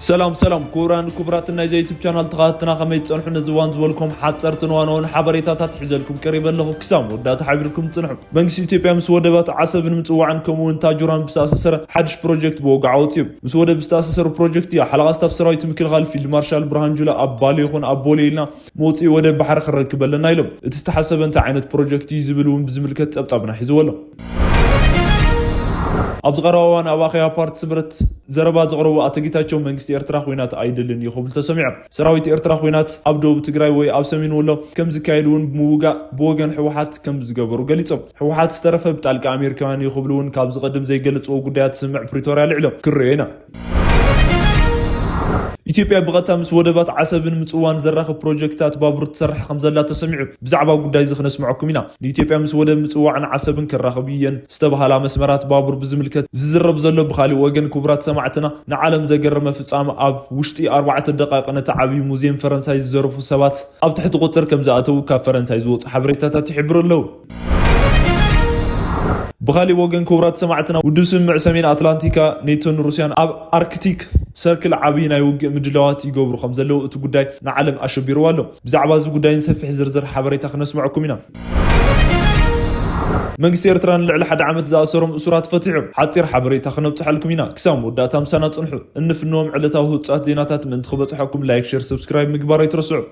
ሰላም ሰላም ክቡራን ክቡራት ናይ ዘ ዩቱብ ቻናል ተኸታተልና፣ ከመይ ትጸንሑ? ነዚ እዋን ዝበልኩም ሓጸርትን ዋናውን ሓበሬታታት ሒዘልኩም ቀሪበ ኣለኹ። ክሳብ መወዳእታ ሓቢርኩም ጽንሑ። መንግስቲ ኢትዮጵያ ምስ ወደባት ዓሰብን ምጽዋዕን ከምኡ እውን ታጁራን ብዝተኣሳሰረ ሓድሽ ፕሮጀክት ብወግዒ ኣውጺኡ። ምስ ወደብ ዝተኣሳሰሩ ፕሮጀክት እዩ ሓለቓ ስታፍ ሰራዊት ምክልኻል ፊልድ ማርሻል ብርሃኑ ጁላ ኣብ ባሌ ይኹን ኣብ ቦሌ ኢልና መውጽኢ ወደብ ባሕሪ ክረክብ ኣለና ኢሎም። እቲ ዝተሓሰበ እንታይ ዓይነት ፕሮጀክት እዩ ዝብል እውን ብዝምልከት ጸብጻብና ሒዝዎ ኣሎ። ኣብዚ ቀረባ እዋን ኣብ ኣኼባ ፓርቲ ስምረት ዘረባ ዘቕረቡ ኣቶ ጌታቸው፣ መንግስቲ ኤርትራ ኲናት ኣይደልን እዩ ክብል ተሰሚዖም። ሰራዊት ኤርትራ ኲናት ኣብ ደቡብ ትግራይ ወይ ኣብ ሰሜን ወሎ ከም ዝካየድ እውን ብምውጋእ ብወገን ህወሓት ከም ዝገበሩ ገሊጾም። ህወሓት ዝተረፈ ብጣልቃ ኣሜሪካውያን እዩ ክብሉ እውን ካብ ዝቐድም ዘይገለጽዎ ጉዳያት ስምዕ ፕሪቶርያ ልዕሎም ክረዮ ኢና። ኢትዮጵያ ብቐጥታ ምስ ወደባት ዓሰብን ምጽዋን ዘራኽብ ፕሮጀክታት ባቡር ትሰርሕ ከም ዘላ ተሰሚዑ። ብዛዕባ ጉዳይ እዚ ክነስምዐኩም ኢና። ንኢትዮጵያ ምስ ወደብ ምጽዋዕን ዓሰብን ከራኽብ እየን ዝተባህላ መስመራት ባቡር ብዝምልከት ዝዝረብ ዘሎ። ብኻሊእ ወገን ክቡራት ሰማዕትና፣ ንዓለም ዘገረመ ፍጻመ፣ ኣብ ውሽጢ ኣርባዕተ ደቃይቕ ነቲ ዓብዪ ሙዚየም ፈረንሳይ ዝዘረፉ ሰባት ኣብ ትሕቲ ቁጽር ከም ዝኣተዉ ካብ ፈረንሳይ ዝወጹ ሓበሬታታት ይሕብሩ ኣለዉ። ብኻሊእ ወገን ክቡራት ሰማዕትና፣ ውድብ ስምምዕ ሰሜን ኣትላንቲካ ኔቶን ሩስያን ኣብ ኣርክቲክ ሰርክል ዓብዪ ናይ ውግእ ምድላዋት ይገብሩ ከም ዘለዉ እቲ ጉዳይ ንዓለም ኣሸቢርዋ ኣሎ። ብዛዕባ እዚ ጉዳይን ሰፊሕ ዝርዝር ሓበሬታ ክነስምዐኩም ኢና። መንግስቲ ኤርትራ ንልዕሊ ሓደ ዓመት ዝኣሰሮም እሱራት ፈቲሑ። ሓጺር ሓበሬታ ክነብጽሐልኩም ኢና። ክሳብ መወዳእታ ምሳና ጽንሑ። እንፍንዎም ዕለታዊ ህጹጻት ዜናታት ምእንቲ ክበጽሐኩም ላይክ፣ ሼር፣ ሰብስክራይብ ምግባር ኣይትረስዑ።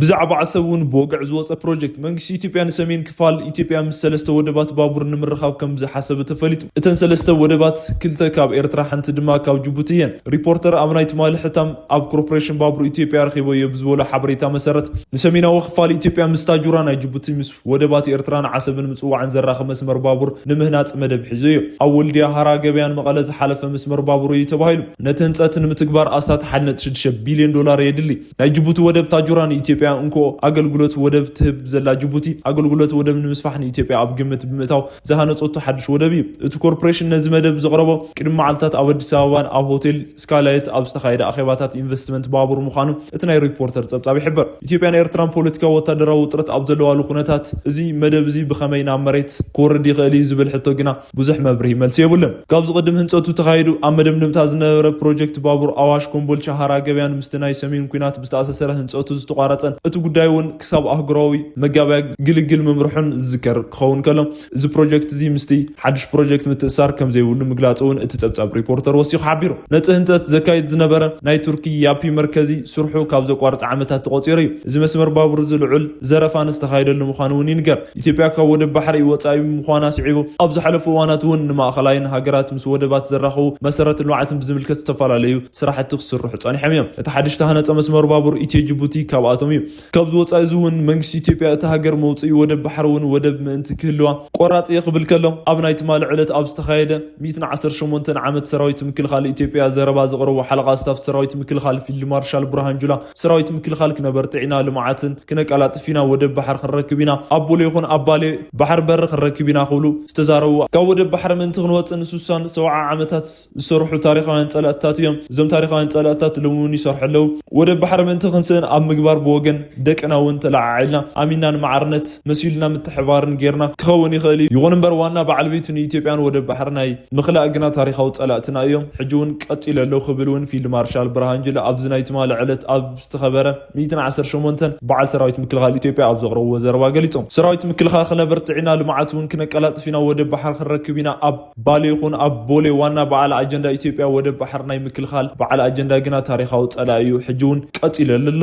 ብዛዕባ ዓሰብ እውን ብወግዒ ዝወጸ ፕሮጀክት። መንግስቲ ኢትዮጵያ ንሰሜን ክፋል ኢትዮጵያ ምስ ሰለስተ ወደባት ባቡር ንምርኻብ ከም ዝሓሰበ ተፈሊጡ። እተን ሰለስተ ወደባት፣ ክልተ ካብ ኤርትራ ሓንቲ ድማ ካብ ጅቡቲ እየን። ሪፖርተር ኣብ ናይ ትማሊ ሕታም ኣብ ኮርፖሬሽን ባቡር ኢትዮጵያ ረኺበዮ ብዝበሎ ሓበሬታ መሰረት፣ ንሰሜናዊ ክፋል ኢትዮጵያ ምስ ታጁራ ናይ ጅቡቲ ምስ ወደባት ኤርትራን ዓሰብን ምጽዋዕን ዘራኽብ መስመር ባቡር ንምህናጽ መደብ ሒዙ እዩ። ኣብ ወልድያ ሃራ ገበያን መቐለ ዝሓለፈ መስመር ባቡር እዩ ተባሂሉ። ነቲ ህንጸት ንምትግባር ኣስታት ሓደ ነጥቢ ሽዱሽተ ቢልዮን ዶላር የድሊ። ናይ ጅቡቲ ወደብ ታጁራ ንኢትዮጵያ እንኮ ኣገልግሎት ወደብ ትህብ ዘላ ጅቡቲ፣ ኣገልግሎት ወደብ ንምስፋሕ ንኢትዮጵያ ኣብ ግምት ብምእታው ዝሃነጸቶ ሓድሽ ወደብ እዩ። እቲ ኮርፖሬሽን ነዚ መደብ ዘቕረቦ ቅድሚ መዓልታት ኣብ ኣዲስ ኣበባን ኣብ ሆቴል ስካይላይት ኣብ ዝተኻየደ ኣኼባታት ኢንቨስትመንት ባቡር ምዃኑ እቲ ናይ ሪፖርተር ጸብጻብ ይሕብር። ኢትዮጵያን ኤርትራን ፖለቲካዊ ወታደራዊ ውጥረት ኣብ ዘለዋሉ ኩነታት፣ እዚ መደብ እዚ ብኸመይ ናብ መሬት ክወርድ ይኽእል እዩ ዝብል ሕቶ ግና ብዙሕ መብርሂ መልሲ የብሉን። ካብ ዝቕድም ህንጸቱ ተኻይዱ ኣብ መደምደምታ ዝነበረ ፕሮጀክት ባቡር ኣዋሽ ኮምቦልቻ ሃራ ገበያን ምስቲ ናይ ሰሜን ኲናት ብዝተኣሳሰረ ህንጸቱ ዝተቋረጸን፣ እቲ ጉዳይ እውን ክሳብ ኣህጉራዊ መጋበያ ግልግል ምምርሑን ዝዝከር ክኸውን ከሎ፣ እዚ ፕሮጀክት እዚ ምስቲ ሓድሽ ፕሮጀክት ምትእሳር ከም ዘይብሉ ምግላጹ እውን እቲ ጸብጻብ ሪፖርተር ወሲኹ ሓቢሩ። ነቲ ህንጸት ዘካይድ ዝነበረ ናይ ቱርኪ ያፒ መርከዚ ስርሑ ካብ ዘቋርጸ ዓመታት ተቖጺሩ እዩ። እዚ መስመር ባቡር እዚ ልዑል ዘረፋ ዝተኻየደሉ ምዃኑ እውን ይንገር። ኢትዮጵያ ካብ ወደብ ባሕሪ ወጻኢ ምዃና ስዒቡ፣ ኣብ ዝሓለፉ እዋናት እውን ንማእኸላይን ሃገራት ምስ ወደባት ዘራኽቡ መሰረተ ልምዓትን ብዝምልከት ዝተፈላለዩ ስራሕቲ ክስርሑ ጸኒሖም እዮም። እቲ ሓድሽ ተሃነጸ መስመር ባቡር ኢትዮ ጅቡቲ ካብኣቶም እዩ። ካብዚ ወጻኢ እዚ እውን መንግስቲ ኢትዮጵያ እታ ሃገር መውጽኢ ወደብ ባሕሪ እውን ወደብ ምእንቲ ክህልዋ ቆራጽ እየ ክብል ከሎ፣ ኣብ ናይ ትማሊ ዕለት ኣብ ዝተኻየደ ሚእትን ዓሰርተ ሸሞንተን ዓመት ሰራዊት ምክልኻል ኢትዮጵያ ዘረባ ዘቕረቡ ሓለቓ ስታፍ ሰራዊት ምክልኻል ፊልድ ማርሻል ብርሃን ጁላ፣ ሰራዊት ምክልኻል ክነበርትዕ ኢና፣ ልምዓትን ክነቀላጥፍ ኢና፣ ወደብ ባሕሪ ክንረክብ ኢና፣ ኣብ ቦሌ ይኹን ኣብ ባሌ ባሕሪ በሪ ክንረክብ ኢና ክብሉ ዝተዛረቡ፣ ካብ ወደብ ባሕሪ ምእንቲ ክንወጽእ ንስሳን ሰብዓ ዓመታት ዝሰርሑ ታሪኻውያን ጸላእትታት እዮም። እዞም ታሪኻውያን ጸላእትታት ሎሚ እውን ይሰርሑ ኣለዉ። ወደብ ባሕሪ ምእንቲ ክንስእን ኣብ ምግባር ብወገን ደቅና እውን ተለዓዒልና፣ ኣሚንና ንማዕርነት መሲሉና ምትሕባርን ጌርና ክኸውን ይኽእል እዩ። ይኹን እምበር ዋና በዓል ቤቱ ንኢትዮጵያን ወደብ ባሕሪ ናይ ምኽላእ ግና ታሪኻዊ ጸላእትና እዮም። ሕጂ እውን ቀጺሉ ኣሎ ክብል እውን ፊልድ ማርሻል ብርሃን ጁላ ኣብዚ ናይ ትማሊ ዕለት ኣብ ዝተኸበረ ሚእትን ዓሰርተ ሸሞንተን በዓል ሰራዊት ምክልኻል ኢትዮጵያ ኣብ ዘቕረብዎ ዘረባ ገሊጾም። ሰራዊት ምክልኻል ክነበርትዕ ኢና፣ ልምዓት እውን ክነቀላጥፍ ኢና፣ ወደብ ባሕሪ ክንረክብ ኢና፣ ኣብ ባሌ ይኹን ኣብ ቦሌ ዋና በዓል ኣጀንዳ ኢትዮጵያ ወደብ ባሕሪ ናይ ምክልኻል በዓል ኣጀንዳ ግና ታሪኻዊ ጸላኢ እዩ፣ ሕጂ እውን ቀጺሉ ኣሎ።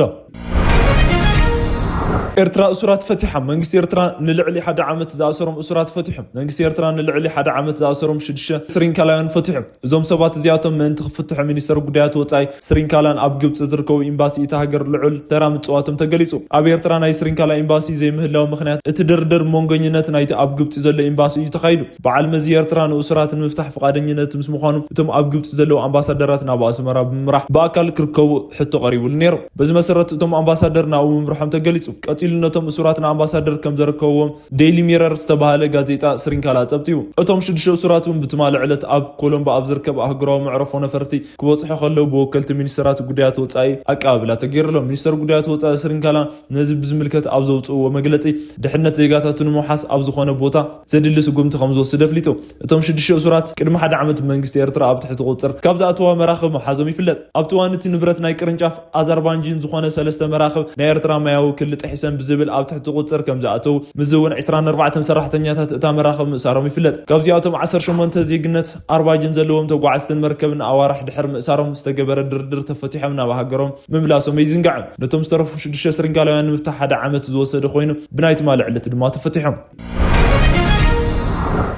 ኤርትራ እሱራት ፈቲሓ። መንግስቲ ኤርትራ ንልዕሊ ሓደ ዓመት ዝኣሰሮም እሱራት ፈቲሑ። መንግስቲ ኤርትራ ንልዕሊ ሓደ ዓመት ዝኣሰሮም ሽዱሽተ ስሪንካላውያን ፈቲሑ። እዞም ሰባት እዚኣቶም ምእንቲ ክፍትሑ ሚኒስተር ጉዳያት ወጻኢ ስሪንካላን ኣብ ግብጺ ዝርከቡ ኤምባሲ እታ ሃገር ልዑል ተራ ምጽዋቶም ተገሊጹ። ኣብ ኤርትራ ናይ ስሪንካላ ኤምባሲ ዘይምህላው ምኽንያት እቲ ድርድር መንጎኝነት ናይቲ ኣብ ግብጺ ዘሎ ኤምባሲ እዩ ተኻይዱ። በዓል መዚ ኤርትራ ንእሱራት ንምፍታሕ ፍቓደኝነት ምስ ምዃኑ እቶም ኣብ ግብጺ ዘለዉ ኣምባሳደራት ናብ ኣስመራ ብምምራሕ ብኣካል ክርከቡ ሕቶ ቀሪቡሉ ነይሩ። በዚ መሰረት እቶም ኣምባሳደር ናብኡ ምምርሖም ተገሊጹ። ቀጺሉ ኢሉ ነቶም እሱራት ንኣምባሳደር ከም ዘረከብዎም ዴይሊ ሚረር ዝተባህለ ጋዜጣ ስሪንካላ ጸብጺቡ። እቶም ሽዱሽተ እሱራት እውን ብትማሊ ዕለት ኣብ ኮሎምቦ ኣብ ዝርከብ ኣህጉራዊ መዕረፎ ነፈርቲ ክበጽሑ ከለዉ ብወከልቲ ሚኒስተራት ጉዳያት ወጻኢ ኣቀባብላ ተገይሩሎም። ሚኒስተር ጉዳያት ወጻኢ ስሪንካላ ነዚ ብዝምልከት ኣብ ዘውጽእዎ መግለጺ፣ ድሕነት ዜጋታቱ ንምውሓስ ኣብ ዝኾነ ቦታ ዘድሊ ስጉምቲ ከም ዝወስድ ኣፍሊጡ። እቶም ሽዱሽተ እሱራት ቅድሚ ሓደ ዓመት ብመንግስቲ ኤርትራ ኣብ ትሕቲ ቁጽር ካብ ዝኣተዋ መራኽብ ምሓዞም ይፍለጥ። ኣብቲ እዋን እቲ ንብረት ናይ ቅርንጫፍ ኣዘርባንጂን ዝኾነ ሰለስተ መራኽብ ናይ ኤርትራ ማያዊ ክሊ ጥሒሰን ብዝብል ኣብ ትሕቲ ቁጽር ከም ዝኣተዉ፣ ምስዚ እውን ዕስራን ኣርባዕተን ሰራሕተኛታት እታ መራኽብ ምእሳሮም ይፍለጥ። ካብዚኣቶም ዓሰርተ ሸሞንተ ዜግነት ኣርባጅን ዘለዎም ተጓዓዝትን መርከብን ኣዋርሕ ድሕሪ ምእሳሮም ዝተገበረ ድርድር ተፈቲሖም ናብ ሃገሮም ምምላሶም ኣይዝንጋዕን። ነቶም ዝተረፉ ሽዱሽተ ስሪንካላውያን ንምፍታሕ ሓደ ዓመት ዝወሰደ ኮይኑ፣ ብናይ ትማሊ ዕለት ድማ ተፈቲሖም።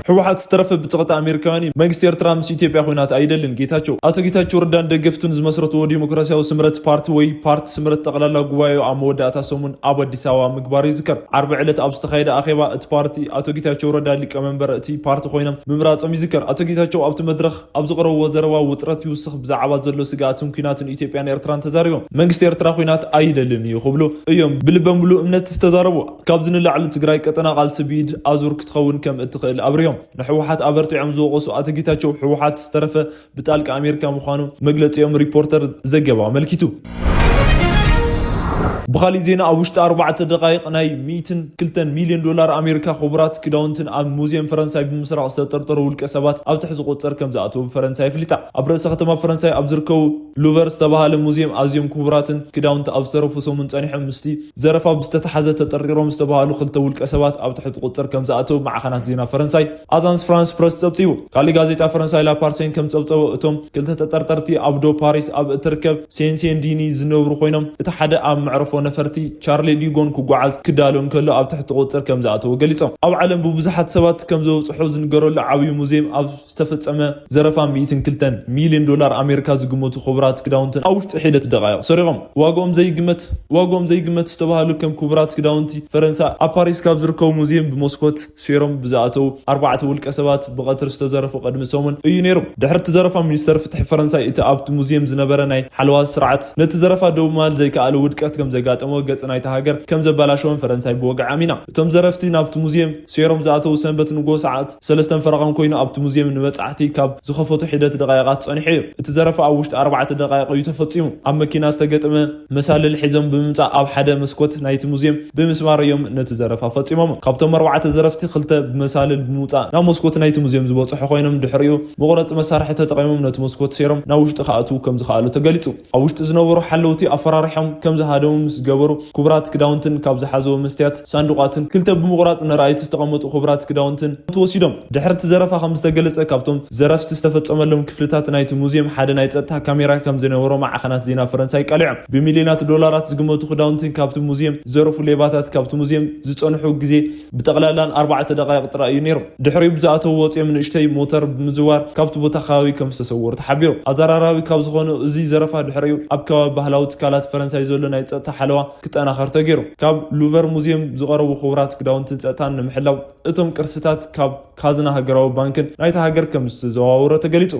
ህወሓት ዝተረፈ ብጸቕጢ ኣሜሪካውያን እዩ። መንግስቲ ኤርትራ ምስ ኢትዮጵያ ኩናት ኣይደልን። ጌታቸው፣ ኣቶ ጌታቸው ረዳን ደገፍቱን ዝመስረትዎ ዲሞክራሲያዊ ስምረት ፓርቲ ወይ ፓርቲ ስምረት ጠቕላላ ጉባኤኡ ኣብ መወዳእታ ሰሙን ኣብ ኣዲስ ኣበባ ምግባሩ ይዝከር። ዓርቢ ዕለት ኣብ ዝተኻየደ ኣኼባ እቲ ፓርቲ ኣቶ ጌታቸው ረዳ ሊቀመንበር እቲ ፓርቲ ኮይኖም ምምራጾም ይዝከር። ኣቶ ጌታቸው ኣብቲ መድረኽ ኣብ ዘቕረብዎ ዘረባ ውጥረት ይውስኽ፣ ብዛዕባ ዘሎ ስግኣትን ኩናትን ኢትዮጵያን ኤርትራን ተዛሪቦም። መንግስቲ ኤርትራ ኩናት ኣይደልን እዩ ክብሉ እዮም ብልበ ሙሉእ እምነት ዝተዛረቡ። ካብዚ ንላዕሊ ትግራይ ቀጠና ቃልሲ ብኢድ ኣዙር ክትኸውን ከም እትኽእል ኣብሪዮም። ንህወሓት ኣበርቲዖም ዝወቐሱ ኣቶ ጌታቸው፣ ህወሓት ዝተረፈ ብጣልቃ ኣሜሪካ ምዃኑ መግለጺኦም ሪፖርተር ዘገባ ኣመልኪቱ። ብኻሊእ ዜና፣ ኣብ ውሽጢ ኣርባዕተ ደቓይቕ ናይ ሚእትን ክልተን ሚልዮን ዶላር ኣሜሪካ ክቡራት ክዳውንትን ኣብ ሙዚየም ፈረንሳይ ብምስራቕ ዝተጠርጠሩ ውልቀ ሰባት ኣብ ትሕቲ ቁጽር ከም ዝኣተዉ ፈረንሳይ ኣፍሊጣ። ኣብ ርእሰ ከተማ ፈረንሳይ ኣብ ዝርከቡ ሉቨር ዝተባህለ ሙዚየም ኣዝዮም ክቡራትን ክዳውንቲ ኣብ ዝተረፉ ሰሙን ጸኒሖም ምስቲ ዘረፋ ብዝተተሓዘ ተጠርጢሮም ዝተባህሉ ክልተ ውልቀ ሰባት ኣብ ትሕቲ ቁጽር ከም ዝኣተዉ ማዕኸናት ዜና ፈረንሳይ ኣዛንስ ፍራንስ ፕረስ ጸብጺቡ። ካልእ ጋዜጣ ፈረንሳይ ላፓርሴን ከም ጸብጸቦ፣ እቶም ክልተ ተጠርጠርቲ ኣብ ዶ ፓሪስ ኣብ እትርከብ ሴንሴን ዲኒ ዝነብሩ ኮይኖም፣ እቲ ሓደ ኣብ መዕረፎ ነፈርቲ ቻርሊ ዲጎን ክጓዓዝ ክዳሎ እንከሎ ኣብ ትሕቲ ቁጽር ከም ዝኣተወ ገሊጾም። ኣብ ዓለም ብብዙሓት ሰባት ከም ዘብጽሑ ዝንገረሉ ዓብዪ ሙዚየም ኣብ ዝተፈጸመ ዘረፋ ሚእትን ክልተን ሚልዮን ዶላር ኣሜሪካ ዝግመቱ ክቡራት ክዳውንትን ኣብ ውሽጢ ሒደት ደቓይቕ ሰሪቖም። ዋጋኦም ዘይግመት ዋጋኦም ዘይግመት ዝተባህሉ ከም ክቡራት ክዳውንቲ ፈረንሳ ኣብ ፓሪስ ካብ ዝርከቡ ሙዚየም ብመስኮት ሴሮም ብዝኣተዉ ኣርባዕተ ውልቀ ሰባት ብቐትሪ ዝተዘረፉ ቅድሚ ሰሙን እዩ ነይሩ። ድሕሪ እቲ ዘረፋ፣ ሚኒስተር ፍትሒ ፈረንሳይ እቲ ኣብቲ ሙዚየም ዝነበረ ናይ ሓለዋ ስርዓት ነቲ ዘረፋ ደው ምባል ዘይከኣለ ውድቀት ከም ዘጋጠሞ፣ ገጽ ናይታ ሃገር ከም ዘበላሸወን ፈረንሳይ ብወግዒ ኣሚና። እቶም ዘረፍቲ ናብቲ ሙዚየም ሴሮም ዝኣተዉ ሰንበት ንግሆ ሰዓት ሰለስተን ፈረቓን ኮይኑ ኣብቲ ሙዚየም ንበጻሕቲ ካብ ዝኸፈቱ ሒደት ደቓይቓት ጸኒሑ እዩ። እቲ ዘረፋ ኣብ ውሽጢ ኣርባዕተ ደቓይቕ እዩ ተፈጺሙ። ኣብ መኪና ዝተገጠመ መሳልል ሒዞም ብምምጻእ ኣብ ሓደ መስኮት ናይቲ ሙዚየም ብምስማር እዮም ነቲ ዘረፋ ፈጺሞም። ካብቶም ኣርባዕተ ዘረፍቲ ክልተ ብመሳልል ብምውጻእ ናብ መስኮት ናይቲ ሙዚየም ዝበጽሑ ኮይኖም ድሕሪኡ መቑረጺ መሳርሒ ተጠቒሞም ነቲ መስኮት ሴሮም ናብ ውሽጢ ክኣትዉ ከም ዝኸኣሉ ተገሊጹ። ኣብ ውሽጢ ዝነበሩ ሓለውቲ ኣፈራሪሖም ከም ዝሃደሙ ምስ ገበሩ ክቡራት ክዳውንትን ካብ ዝሓዘዎ መስትያት ሳንዱቓትን ክልተ ብምቑራጽ ንረኣይቲ ዝተቐመጡ ክቡራት ክዳውንትን ተወሲዶም። ድሕሪ እቲ ዘረፋ ከም ዝተገለጸ ካብቶም ዘረፍቲ ዝተፈጸመሎም ክፍልታት ናይቲ ሙዚየም ሓደ ናይ ጸጥታ ካሜራ ከም ዝነበሮ ማዕኸናት ዜና ፈረንሳይ ቀሊዖም። ብሚልዮናት ዶላራት ዝግመቱ ክዳውንትን ካብቲ ሙዚየም ዝዘረፉ ሌባታት ካብቲ ሙዚየም ዝጸንሑ ግዜ ብጠቕላላን ኣርባዕተ ደቓይቕ ጥራይ እዩ ነይሩ። ድሕሪኡ ብዝኣተዉ ወጺኦም ንእሽተይ ሞተር ብምዝዋር ካብቲ ቦታ ከባቢ ከም ዝተሰወሩ ተሓቢሩ። ኣዘራራቢ ካብ ዝኾነ እዚ ዘረፋ ድሕሪኡ ኣብ ከባቢ ባህላዊ ትካላት ፈረንሳይ ዘሎ ናይ ጸጥታ ሓለዋ ክጠናኸር ተገይሩ። ካብ ሉቨር ሙዚየም ዝቐረቡ ክቡራት ክዳውንትን ጸጥታን ንምሕላው እቶም ቅርስታት ካብ ካዝና ሃገራዊ ባንክን ናይታ ሃገር ከም ዝተዘዋወረ ተገሊጹ።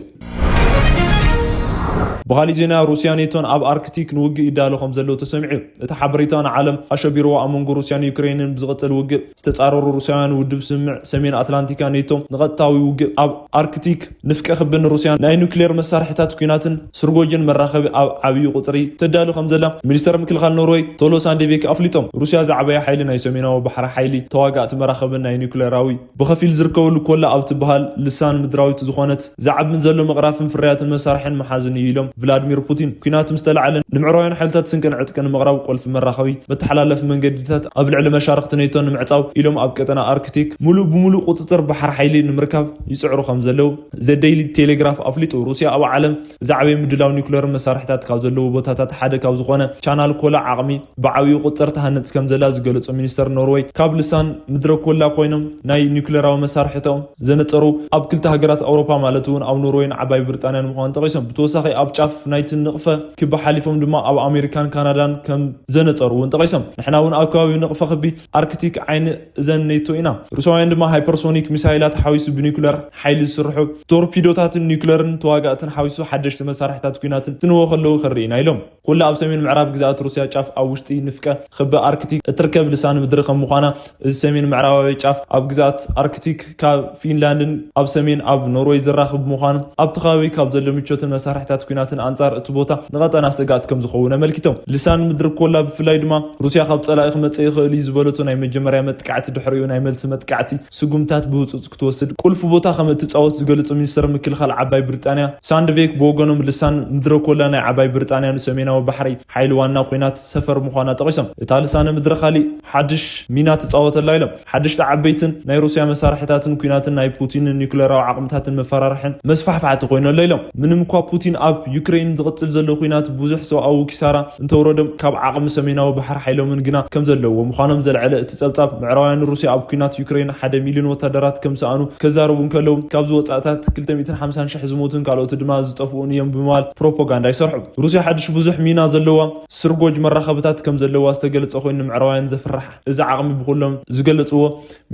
ብኻሊእ ዜና፣ ሩስያ ኔቶን ኣብ ኣርክቲክ ንውግእ ይዳሎ ከም ዘሎ ተሰሚዑ። እቲ ሓበሬታ ንዓለም ኣሸቢርዎ። ኣብ መንጎ ሩስያን ዩክሬንን ብዝቕጽል ውግእ ዝተጻረሩ ሩስያውያን ውድብ ስምምዕ ሰሜን ኣትላንቲካ ኔቶ ንቐጥታዊ ውግእ ኣብ ኣርክቲክ ንፍቀ ክብን ሩስያን ናይ ኑክሌር መሳርሒታት ኲናትን ስርጎጅን መራኸቢ ኣብ ዓብዪ ቁጽሪ ተዳሉ ከም ዘላ ሚኒስተር ምክልኻል ኖርወይ ቶሎ ሳንዴቤክ ኣፍሊጦም። ሩስያ ዝዓበየ ሓይሊ ናይ ሰሜናዊ ባሕሪ ሓይሊ ተዋጋእቲ መራኸብን ናይ ኑክሌራዊ ብኸፊል ዝርከበሉ ኮላ ኣብ ትበሃል ልሳን ምድራዊት ዝኾነት ዝዓብን ዘሎ ምቕራፍን ፍርያትን መሳርሕን መሓዝን እዩ ኢሎም ቭላድሚር ፑቲን። ኲናት ምስ ተላዓለ ንምዕራባውያን ሓይልታት ስንቅን ዕጥቅን ንምቕራብ ቁልፊ መራኸቢ መተሓላለፊ መንገዲታት ኣብ ልዕሊ መሻርኽቲ ኔቶ ንምዕጻው ኢሎም ኣብ ቀጠና ኣርክቲክ ሙሉእ ብሙሉእ ቁጽጽር ባሕር ሓይሊ ንምርካብ ይጽዕሩ ከም ዘለዉ ዘ ዴይሊ ቴሌግራፍ ኣፍሊጡ። ሩስያ ኣብ ዓለም ዝዓበየ ምድላው ኒውክሌር መሳርሕታት ካብ ዘለዉ ቦታታት ሓደ ካብ ዝኾነ ቻናል ኮላ ዓቕሚ ብዓብዩ ቁጽር ትሃንጽ ከም ዘላ ዝገለጹ ሚኒስተር ኖርወይ ካብ ልሳን ምድረ ኮላ ኮይኖም ናይ ኒውክሌራዊ መሳርሕቶም ዘነጸሩ ኣብ ክልተ ሃገራት ኣውሮፓ ማለት እውን ኣብ ኖርወይን ዓባይ ብሪጣንያን ምዃኑ ጠቒሶም። ብተወሳኺ ኣብ ጫፍ ናይቲ ንቕፈ ክቢ ሓሊፎም ድማ ኣብ ኣሜሪካን ካናዳን ከም ዘነጸሩ እውን ጠቒሶም። ንሕና እውን ኣብ ከባቢ ንቕፈ ክቢ ኣርክቲክ ዓይኒ እዘን ኔቶ ኢና። ሩስያውያን ድማ ሃይፐርሶኒክ ሚሳይላት ሓዊሱ ብኒኩለር ሓይሊ ዝስርሑ ቶርፒዶታትን ኒኩለርን ተዋጋእትን ሓዊሱ ሓደሽቲ መሳርሕታት ኲናትን ትንወ ከለዉ ከርኢ ኢና ኢሎም። ኩሉ ኣብ ሰሜን ምዕራብ ግዝኣት ሩስያ ጫፍ ኣብ ውሽጢ ንፍቀ ክቢ ኣርክቲክ እትርከብ ልሳን ምድሪ ከም ምዃና፣ እዚ ሰሜን ምዕራባዊ ጫፍ ኣብ ግዝኣት ኣርክቲክ ካብ ፊንላንድን ኣብ ሰሜን ኣብ ኖርወይ ዝራኽብ ምዃኑ፣ ኣብቲ ከባቢ ካብ ዘሎ ምቾትን መሳርሕታት ኲናትን ኣንጻር እቲ ቦታ ንቐጠና ስግኣት ከም ዝኸውን ኣመልኪቶም። ልሳን ምድሪ ኮላ ብፍላይ ድማ ሩስያ ካብ ጸላኢ ክመጽእ ይኽእል እዩ ዝበለቶ ናይ መጀመርያ መጥቃዕቲ ድሕሪኡ ናይ መልሲ መጥቃዕቲ ስጉምታት ብህጹጽ ክትወስድ ቁልፊ ቦታ ከም እትጻወት ዝገልጹ ሚኒስትር ምክልኻል ዓባይ ብሪጣንያ ሳንድቬክ ብወገኖም፣ ልሳን ምድረ ኮላ ናይ ዓባይ ብሪጣንያ ንሰሜናዊ ባሕሪ ሓይሊ ዋና ኲናት ሰፈር ምዃና ጠቒሶም። እታ ልሳነ ምድረ ካሊእ ሓድሽ ሚና ትጻወተላ ኢሎም። ሓደሽቲ ዓበይትን ናይ ሩስያ መሳርሕታትን ኲናትን ናይ ፑቲንን ኒኩሌራዊ ዓቕምታትን መፈራርሕን መስፋሕፋሕቲ ኮይነሎ ኢሎም። ምንም እኳ ፑቲን ኣብ ዩክሬን ዝቕጽል ዘሎ ኲናት ብዙሕ ሰብኣዊ ኪሳራ እንተውረዶም፣ ካብ ዓቕሚ ሰሜናዊ ባሕሪ ሓይሎምን ግና ከም ዘለዎ ምዃኖም ዘልዐለ እቲ ጸብጻብ፣ ምዕራባውያን ሩስያ ኣብ ኲናት ዩክሬን ሓደ ሚልዮን ወታደራት ከም ሰኣኑ ከዛርቡ እንከለዉ፣ ካብዚ ወጻእታት ክልተ ሚእትን ሓምሳን ሽሕ ዝሞቱን ካልኦት ድማ ዝጠፍኡን እዮም ብምባል ፕሮፓጋንዳ ይሰርሑ። ሩስያ ሓድሽ ብዙሕ ሚና ዘለዋ ስርጎጅ መራኸብታት ከም ዘለዋ ዝተገለጸ ኮይኑ፣ ንምዕራባውያን ዘፍራሕ እዚ ዓቕሚ ብኩሎም ዝገለጽዎ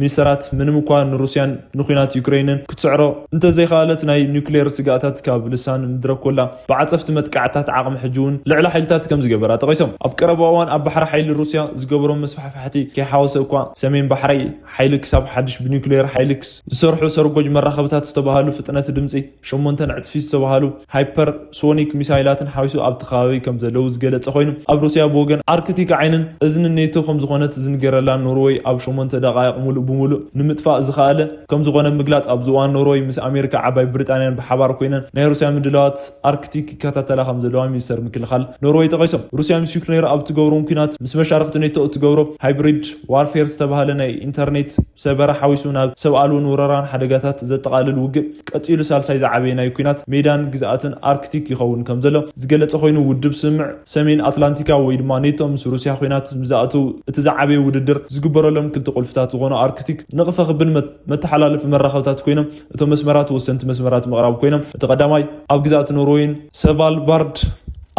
ሚኒስተራት፣ ምንም እኳ ንሩስያን ንኲናት ዩክሬንን ክትስዕሮ እንተዘይከኣለት፣ ናይ ኒውክሌር ስግኣታት ካብ ልሳን ምድረ ኮላ ብዓጸፍቲ መጥቃዕታት ዓቕሚ ሕጂ እውን ልዕሊ ሓይልታት ከም ዝገበራ ጠቒሶም። ኣብ ቀረባ እዋን ኣብ ባሕሪ ሓይሊ ሩስያ ዝገበሮም መስፋሕፋሕቲ ከይሓወሰ እኳ፣ ሰሜን ባሕሪ ሓይሊ ክሳብ ሓድሽ ብኒውክሌር ሓይሊ ክስ-፣ ዝሰርሑ ሰርጎጅ መራኸብታት ዝተባህሉ ፍጥነት ድምጺ ሸሞንተ ዕጽፊ ዝተባህሉ ሃይፐር ሶኒክ ሚሳይላትን ሓዊሱ ኣብቲ ከባቢ ከም ዘለዉ ዝገለጸ ኮይኑ፣ ኣብ ሩስያ ብወገን ኣርክቲክ ዓይንን እዝኒ ኔቶ ከም ዝኾነት ዝንገረላ ኖርወይ ኣብ ሸሞንተ ደቓይቕ ሙሉእ ብሙሉእ ንምጥፋእ ዝኸኣለ ከም ዝኾነ ምግላጽ፣ ኣብዚ እዋን ኖርወይ ምስ ኣሜሪካ፣ ዓባይ ብሪጣንያን ብሓባር ኮይነን ናይ ሩስያ ምድላዋት ኣርክቲክ ይከታተላ ከም ዘለዋ ሚኒስተር ምክልኻል ኖርወይ ጠቒሶም። ሩስያ ምስ ዩክሬን ኣብ ትገብሮም ኲናት ምስ መሻርክቲ ኔቶ እትገብሮ ሃይብሪድ ዋርፌር ዝተባህለ ናይ ኢንተርኔት ሰበራ ሓዊሱ ናብ ሰብ ኣልቦን ወረራን ሓደጋታት ዘጠቓልል ውግእ ቀጺሉ ሳልሳይ ዝዓበየ ናይ ኲናት ሜዳን ግዝኣትን ኣርክቲክ ይኸውን ከም ዘሎ ዝገለጸ ኮይኑ፣ ውድብ ስምምዕ ሰሜን ኣትላንቲካ ወይ ድማ ኔቶ ምስ ሩስያ ኲናት ብዝኣትው እቲ ዝዓበየ ውድድር ዝግበረሎም ክልተ ቁልፍታት ዝኾኑ ኣርክቲክ ንቕፈ ክብን መት-፣ መተሓላለፊ መራኸብታት ኮይኖም፣ እቶም መስመራት ወሰንቲ መስመራት ምቕራብ ኮይኖም፣ እቲ ቀዳማይ ኣብ ግዝኣት ኖርዌይን ሰቫልባርድ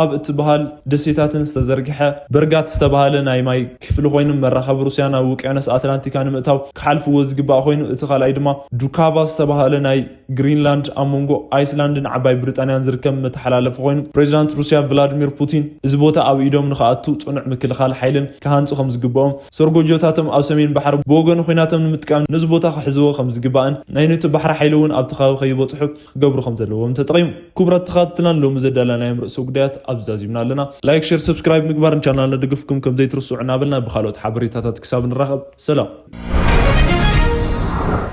ኣብ እትበሃል ደሴታትን ዝተዘርግሐ በርጋት ዝተባህለ ናይ ማይ ክፍሊ ኮይኑ፣ መራኸቢ ሩስያ ናብ ውቅያኖስ ኣትላንቲካ ንምእታው ክሓልፍዎ ዝግባእ ኮይኑ፣ እቲ ካልኣይ ድማ ዱካቫ ዝተባህለ ናይ ግሪንላንድ ኣብ መንጎ ኣይስላንድን ዓባይ ብሪጣንያን ዝርከብ መተሓላለፊ ኮይኑ፣ ፕሬዚዳንት ሩስያ ቭላድሚር ፑቲን እዚ ቦታ ኣብ ኢዶም ንክኣቱ ጽኑዕ ምክልኻል ሓይልን ክሃንጹ ከም ዝግብኦም፣ ሰርጎጆታቶም ኣብ ሰሜን ባሕሪ ብወገኑ ኲናቶም ንምጥቃም ነዚ ቦታ ክሕዝዎ ከም ዝግባእን ናይ ኔቶ ባሕሪ ሓይሊ እውን ኣብቲ ከባቢ ከይበጽሑ ክገብሩ ከም ዘለዎም ተጠቒሙ። ክቡራት ተኸታተልትና፣ ሎሚ ዘዳለናዮም ርእሰ ጉዳያት ኣብዚ ዛዚምና ኣለና። ላይክ፣ ሼር፣ ሰብስክራይብ ምግባር ንቻናልና ደግፍኩም ከም ዘይትርስዑ እናበልና፣ ብኻልኦት ሓበሬታታት ክሳብ ንራኸብ፣ ሰላም።